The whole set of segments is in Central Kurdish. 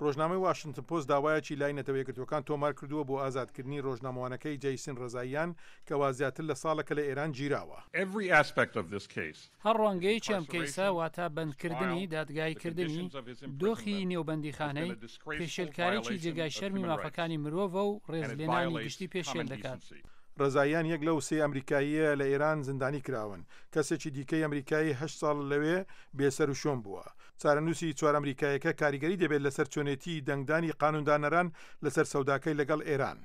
ڕۆژنامەی واشنتن پۆست داوایەکی لای نەتەوە یەکگرتووەکان تۆمار کردووە بۆ ئازادکردنی ڕۆژنامەوانەکەی جەیسن ڕەزاییان کەوا زیاتر لە ساڵێکە لە ئێران گیراوە. هەر ڕوانگەیەکی ئەم کەیسە، واتە بەندکردنی، دادگاییکردنی، دۆخی نێو بەندیخانەی، پێشێلکارێکی جێگای شەرمی مافەکانی مرۆڤە و ڕێزلێنانی گشتی پێشێل دەکات. ڕەزاییان یەک لەو سێ ئەمریکاییەیە لە ئێران زیندانی کراون، کەسێکی دیکەی ئەمریکایی هەشت ساڵ لەوێ بێسەروشوێن بووە. چارەنووسی چوار ئەمریکاییەکە کاریگەری دەبێت لەسەر چۆنێتیی دەنگدانی قانوندانەران لەسەر سەوداکەی لەگەڵ ئێران.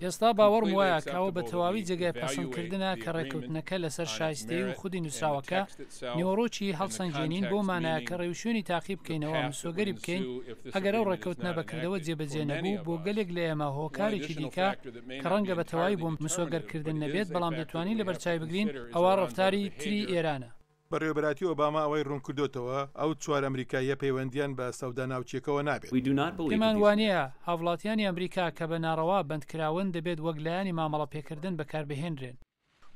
ئێستا باوەڕم وایە کە ئەوە بە تەواوی جێگای پەسەندکردنە کە ڕێککەوتنەکە لەسەر شایستەیی و خودی نووسراوەکە نێوەڕۆکی هەڵسەنگێنین بەو مانایە کە ڕێوشوێنی تاقی بکەینەوە مسۆگەری بکەین ئەگەر ئەو ڕێککەوتنە بە کردەوە جێبەجێ نەبوو بۆ گەلێک لە ئێمە هۆکارێکی دیکە کە ڕەنگە بە تەواوی بۆ مسۆگەرکردن نەبێت بەڵام دەتوانین لەبەرچاوی بگرین ئەوە ڕەفتاری تری ئێرانە. بەڕێوەبەرایەتی ئۆباما ئەوەی ڕوونکردۆتەوە، ئەو چوار ئەمریکاییە پەیوەندییان بە سەودا ناوکییەکەوە نابێت. پێمان وانییە هاوڵاتیانی ئەمریکا کە بە ناڕەوا بەندکراون دەبێت وەک لایەنی مامەڵەپێکردن بەکاربهێنرێن.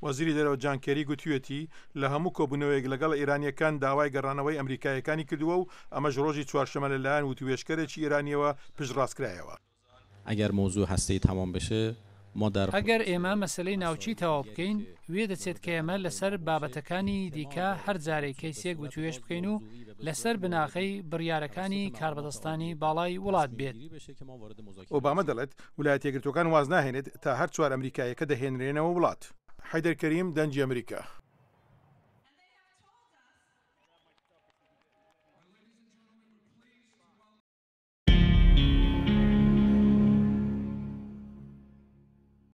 وەزیری دەرەوە جان کێری گوتویەتی، لە هەموو کۆبوونەوەیەک لەگەڵ ئێرانییەکان داوای گەڕانەوەی ئەمریکاییەکانی کردووە و ئەمەش ڕۆژی چوارشەمە لەلایەن وتووێژکەرێکی ئێرانییەوە پشتڕاستکرایەوە. اگر موضوع هسته‌ای تمام بشه ما در ئەگەر ئێمە مەسەلەی ناوکیی تەواو بکەین، وێدەچێت کە ئێمە لەسەر بابەتەکانی دیکە هەر جارەی کەیسێک وتووێژ بکەین و لەسەر بناغەی بڕیارەکانی کاربەدەستانی باڵای وڵات بێت. ئۆباما دەڵێت، ولایەتیەکگرتووەکان وازناهێنێت تا هەر چوار ئەمریکاییەکە دەهێنرێنەوە وڵات. حەیدەر کەریم، دەنگی ئەمریکا.